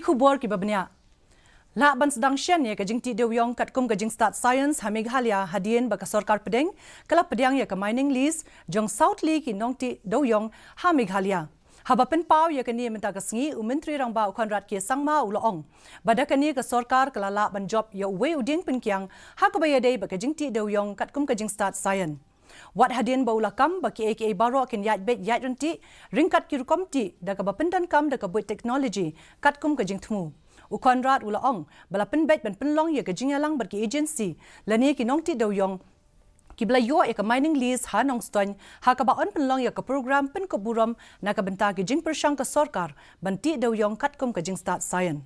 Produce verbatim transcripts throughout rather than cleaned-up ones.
khubor kiba bniah. Lah ban sdang shen ïa ka jingtih dewiong katkum ka jingstad science ha Meghalaya hadien ba ka sorkar pdeng ka la pdiang ïa ka mining lease jong saw tylli ki nongtih dewiong ha Meghalaya. Haba pynpaw ïa kane mynta ka sngi, u Myntri Rangbah u Conrad K Sangma u la ong ba da kane ka sorkar ka la lah ban jop ïa uwei u dieng pynkiang ha kaba ïadei bad ka jingtih dewiong katkum ka jingstad science. Wat hadien ba u la kam ba kiei kiei baroh kin ïaid beit ïaid ryntih ryngkat ki rukom tih da kaba pyndonkam da ka buit technology katkum ka jingthmu. U Conrad u la ong ba la pynbeit ban pynlong ïa ka jingïalang bad ki agency lane ki nongtih dewiong kiba la ïoh ïa ka mining lease ha Nongstoiñ ha kaba yn pynlong ïa ka program pynkup burom na ka bynta ki jingpyrshang ka sorkar ban tih dewiong katkum ka jingstad science.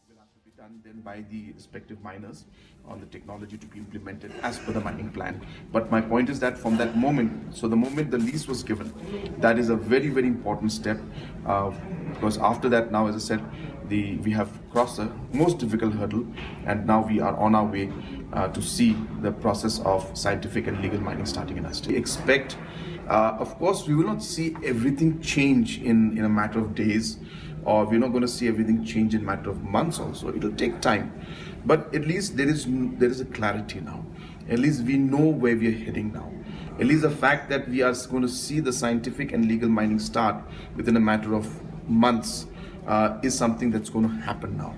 Will have to be done then by the respective miners on the technology to be implemented as per the mining plan. But my point is that from that moment, so the moment the lease was given, that is a very, very important step, uh, because after that, now, as I said, the we have crossed the most difficult hurdle, and now we are on our way uh, to see the process of scientific and legal mining starting in Asti. Expect, uh, of course, we will not see everything change in, in a matter of days, or we're not going to see everything change in a matter of months also. It'll take time. But at least there is there is a clarity now. At least we know where we are heading now. At least the fact that we are going to see the scientific and legal mining start within a matter of months uh, is something that's going to happen now.